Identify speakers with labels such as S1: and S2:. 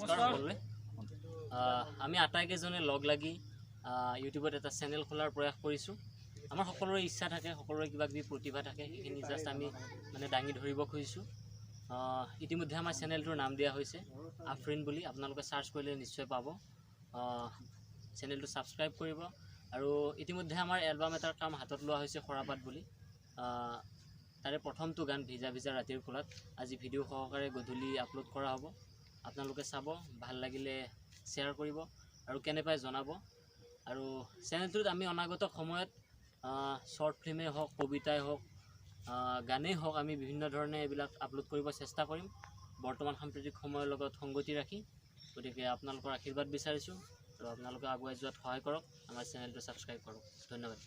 S1: নমস্কাৰ সকলোলৈ। আমি আটাইকেইজনে লগ লাগি ইউটিউবত এটা চেনেল খোলাৰ প্ৰয়াস কৰিছোঁ। আমাৰ সকলোৰে ইচ্ছা থাকে, সকলোৰে কিবা কিবি প্ৰতিভা থাকে, সেইখিনি জাষ্ট আমি মানে দাঙি ধৰিব খুজিছোঁ। ইতিমধ্যে আমাৰ চেনেলটোৰ নাম দিয়া হৈছে আফৰিন বুলি, আপোনালোকে চাৰ্চ কৰিলে নিশ্চয় পাব। চেনেলটো ছাবস্ক্ৰাইব কৰিব। আৰু ইতিমধ্যে আমাৰ এলবাম এটাৰ কাম হাতত লোৱা হৈছে, সৰাপাত বুলি। তাৰে প্ৰথমটো গান ভিজা ভিজা ৰাতিৰ কোলাত আজি ভিডিঅ' সহকাৰে গধূলি আপলোড কৰা হ'ব। আপোনালোকে চাব, ভাল লাগিলে শ্বেয়াৰ কৰিব আৰু কেনে পায় জনাব। আৰু চেনেলটোত আমি অনাগত সময়ত শ্বৰ্ট ফিল্মেই হওক, কবিতাই হওক, গানেই হওক, আমি বিভিন্ন ধৰণে এইবিলাক আপলোড কৰিব চেষ্টা কৰিম বৰ্তমান সাম্প্ৰতিক সময়ৰ লগত সংগতি ৰাখি। গতিকে আপোনালোকৰ আশীৰ্বাদ বিচাৰিছোঁ আৰু আপোনালোকে আগুৱাই যোৱাত সহায় কৰক, আমাৰ চেনেলটো ছাবস্ক্ৰাইব কৰক। ধন্যবাদ।